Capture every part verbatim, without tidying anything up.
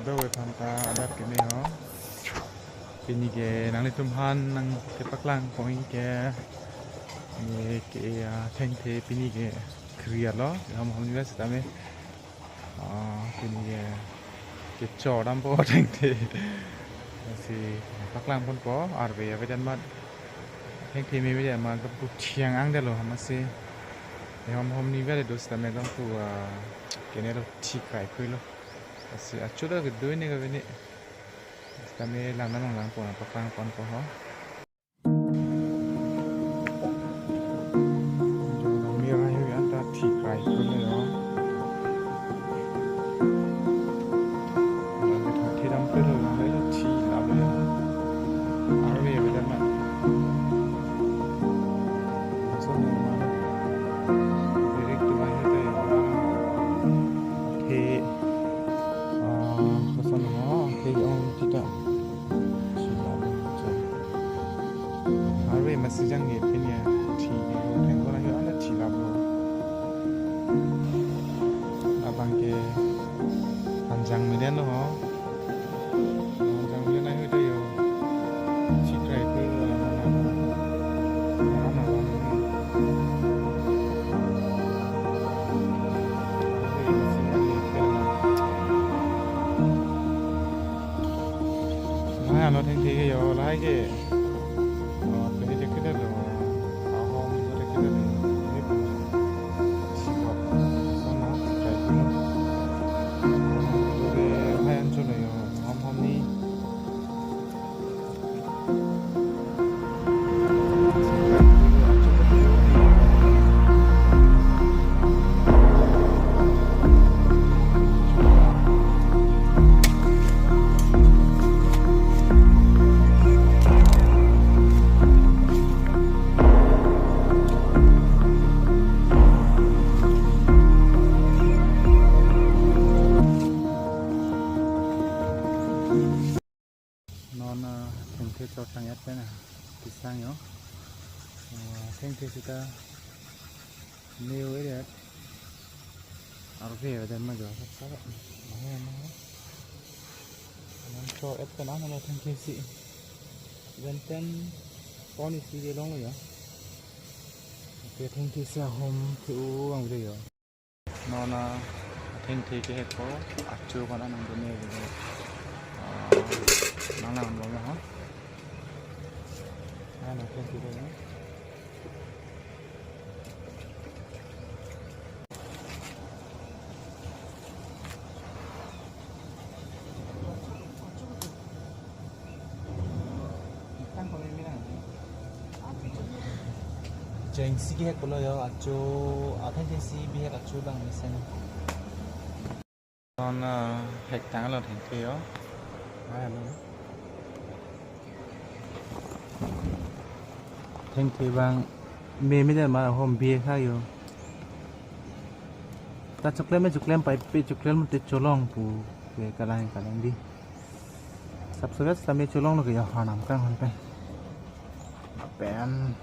Hello, aphan ta adap keme ho. Pini ke nanglitum aphan nangkepaklang pon ke, ne ke, ah, thengthe pini ke kri-alo, ehom hom niba sitame, ah, pini ke kecho dampo thengthe. Lasi paklang ponpo, arve avedet amat, thengthe me avedet amat, kapu thiang angdetlo amatsi. Ehom hom niba le do sitame kapu, ah, kene lo, thi krai khuilo. Lasi achu ta kedo ne kave ne. Sitame lang lang lang pon, paklang ponpo ho. Mira hu anta thi krai khuilo. Lang ke thi dam khuilo, lang le thi lap le. Arve avedet amat. Laso amat. Direct tumai hita ya. Thi, ah, laso amat. Thi ong tita. Thi lap le. Arve amatsi jang ye pini ya. Thi, thengkol ahi anta thi lap lo. Abang ke anjang melen lo ho. Anjang melen ahi ta yo. Chikrai ko lo, ano, ano, ano. Lahai ano thengthe ke yo, lahai ke. Oh, pini thengthe lo. Ahom thengthe lo. Ini sipap. Sono, kayak gini. Oke, lahai anchot lo yo. Ahom hom ni. Non, ah, thengthe chotang et pen, ah, pisang yo. Ah, thengthe sita new area. Arve avedet ma jo, sap sap. Mahal mahal. Non cho et pen ano lo thengthe si. Venten pon isi de long lo yo. Oke, thengthe si ahom ke-o ang de yo. Non, ah, thengthe kehekpo, achu ko nangdun ne, ah, nang nang lo ha. Ah, non thengthe de na. Jengsi kehek pulo yo, achu athengthe si bihek achu bang mesen. Non, ah, hek tanglo thengthe yo. Ah, non. Thengthe bang me me ma ahom bihek ha yo. Ta choklem me choklem pai pe choklem te cholong pu ke kalang kalang di. Sap sap sitame cholong lo ke yo hanam kang hon pen. Pen.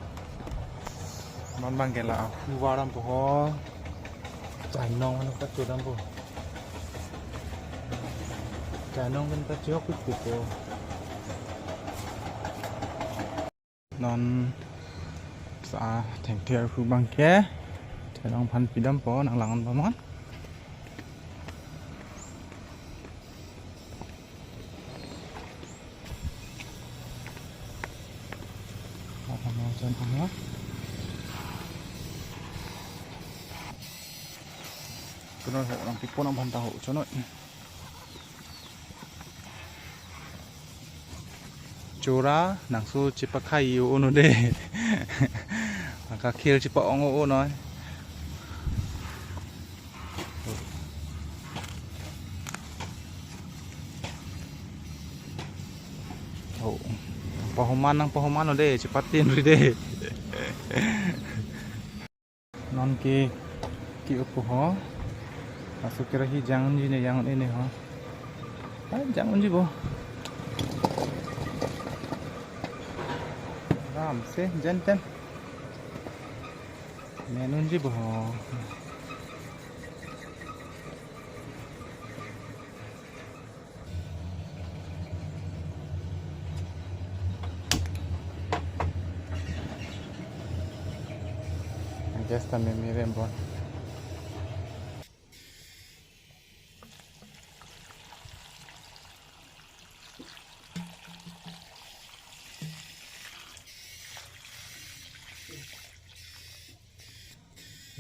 Non bang ke la huvar dampo ho. Chainong ano kacho dampo. Chainong pen kacho kut kut po. Non sa thengthe arhu bang ke. Chainong aphan pi dampo, nang lang-on bomnon. Apa mau jan apa? Kuno orang pipo nang bantah ho chono. Chora nangso chepakhai o-o non de. Akakhel chepa-ong o-o non. Oh. Pahoman nang pahoman o de, chepatin ri de. Non ke ke-opo ho. Laso kerahi jang unji ne jang un-e ne ho. Ah, jang unji bo. Aram se jen ten. Men unji bo ho. Esta meme rembon.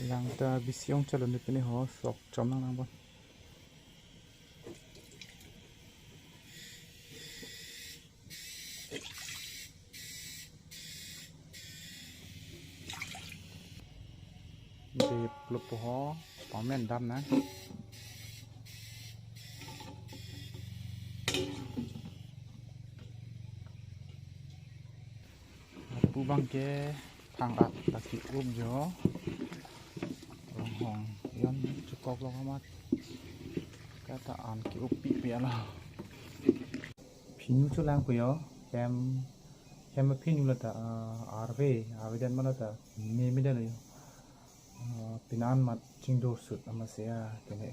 Langta bisi ong chalon de pini ho, sok chom lang nangbon. Dip lupo ho, pamen dam na. Lapu abang ke thang-at ta ki-up jo. Long hong yon chukok long amat. Kata an ki-up pi pi ala. Phinu chulang puyo. Hem, hem phinu lata, ah, arve, arve dan mana ta. Meme dan yo. Ah, pinan mat chingdo sut amat sia kene.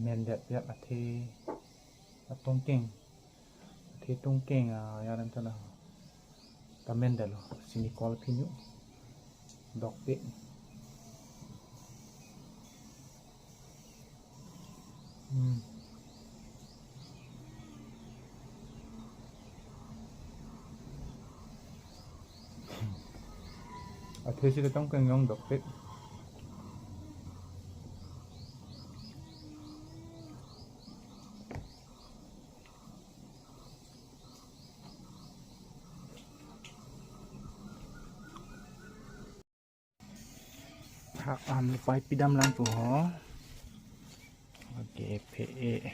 Mendet ya athe atongkeng. Athe tongkeng, ah, ya dan tana. Tamen dalo, sini kol phinu. Dokpik. Hmm. Athe si tongkeng yong dokpik. Thak an lupai pidam lang pu ho. Oke, phe-e.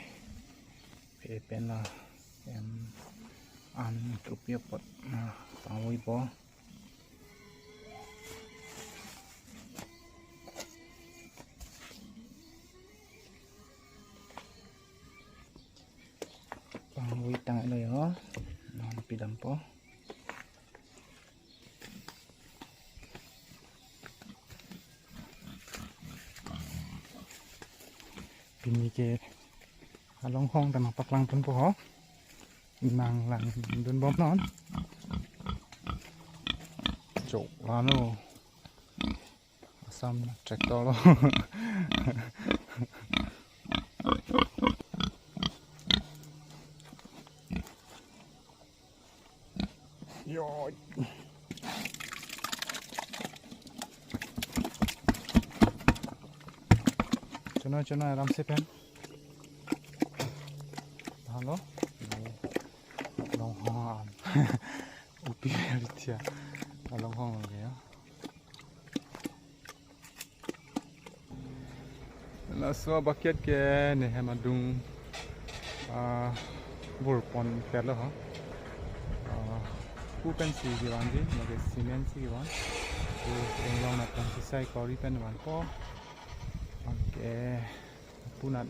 Phe-e pen la. Em, an kupi apot. Nah, pangwi po. Pangwi tang lo yo. Non pidam po. Pini ke along hong ta nangpaklang pon po ho. Nang langdun bom non. Chok lano. Assam tractor lo. Yo. Chuna, chuna, aram se pen. Hello. Long hong. Upi ritia. Long hong lo ya. Laso abaket ke nehem adung, ah, bur pon pelo ho. Ah, pu pen si kevan di, lake cement si kevan. Pu inglong nat pen si sai kori pen vanpo. Oke, pu nat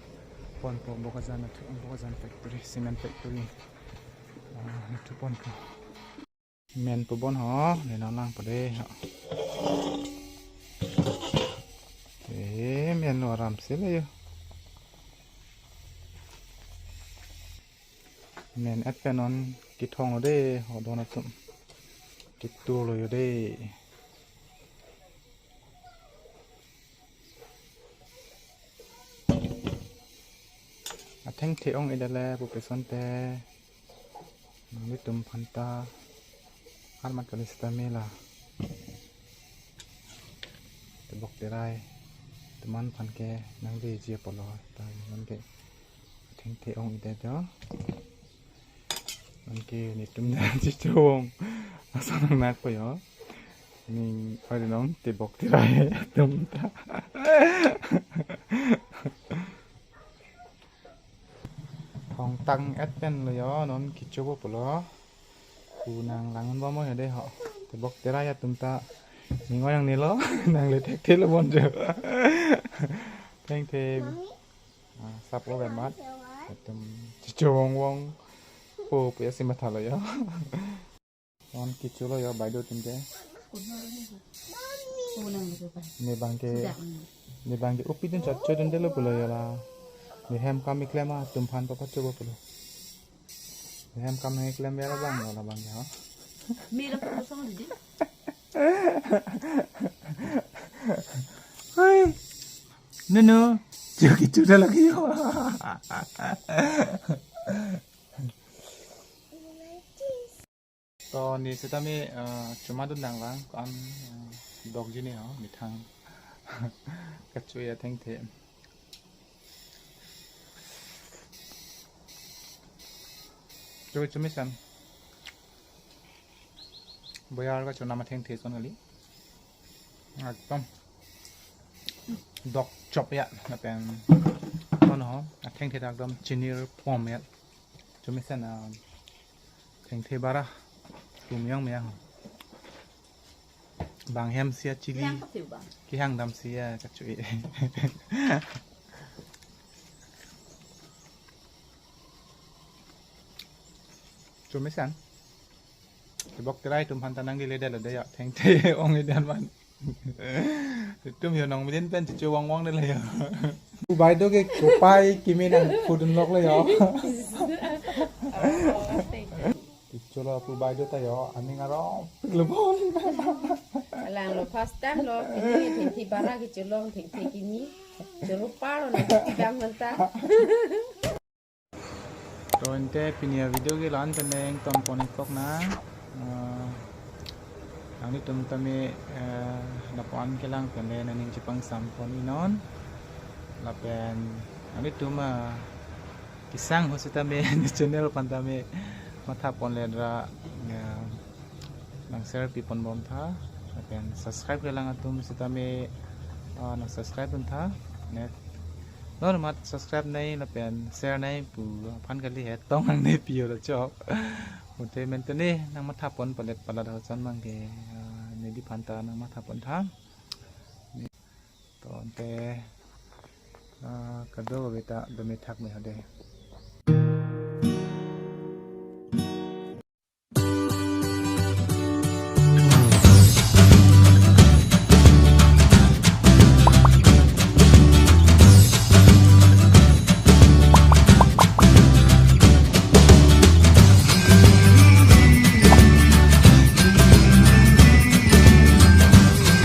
ponpo Bokajan, nat Bokajan factory, cement factory. Ah, nat ponpo. Men pu bon ho, le nang lang pu de ho. Eh, men lo aram se le yo. Men et pen non kethong lo de, hodon atum. Ketur lo yo de. Athengthe ong-edetlo pu puson te nanglitum aphan ta, har mat kali seta mela. Tebok terai atum aphan ke nangleji apotlo ta, non ke athengthe ong-edet jo. Anke netum dan si chong. Asa nang nak po yo. Ning pai nong tebok terai atum ta. Hong tang et pen lo yo, non kecho po pulo. Ku nang lang un bom mo ya de ho. Tebok terai atum ta. Ning oyang nelo, nang le thekthe lo bon jo. Thank you. Ah, sap lo mat. Atum chicho wong wong. Po po ya si matha lo ya. Non kecho lo ya, bai do tin ke. Ne abang ke, ne abang ke upi tin chat chodun de lo pulo ya la. Ne hem kam keklem atum aphan papacho po pulo. Ne hem kam keklem ya la abang, la abang ya. Mera pulo song didi. Hei. Nunu. Chuki chuda lagi yo. To ne setame, eh, choma dun nang lang ko-an, eh, dokji ne ho methang. Kacho-e athengthe. Cho chomesen. Boyar kachonam athengthe son kali. Ekdom dokchop ya, lapen kono ho, athengthe ta ekdom chinir pom ya. Chomesen, ah, thengthe bara, tum yang meyang. Bang hem sia chili. Yang kati bang. Kehang damsi ya kacho-e. Chomesen. Kebok terai atum aphan ta nangkele det lo de ya, thengthe ong-e det man. Itum yo nong midin pen chichu wang wang de lo ya. Pu baideo ke kopai kimi nang pudun lok lo ya. Oh, thank you. Chichu lo pu baideo ta yo, aning arong pik lo bon. Alang lo first time lo, kimi thengthe bara kecholong thengthe kimi. Choro paro na kibang manta. To ante pini avideo ke la-an pen ingtompon-ik kok nang. Eh, nanglitum tame, eh, lapu-an kelang pen le nangning chepangsampon-ik non. Lapen nanglitum, eh, kesang ho setame ne channel aphan tame mathaponle ra, eh, nang share piponbom tha. Lapen subscribe kelang atum setame, eh, nang subscribe dun tha. Ne non mat subscribe nai lapen share nai pu aphan kali he tong nangne pi yo lo chok. Mute mente ne nang mathapon palet palat ho chan mang ke, ah, ne di aphan ta nang mathapon tha. To ante, ah, kado beta dome thak me hade.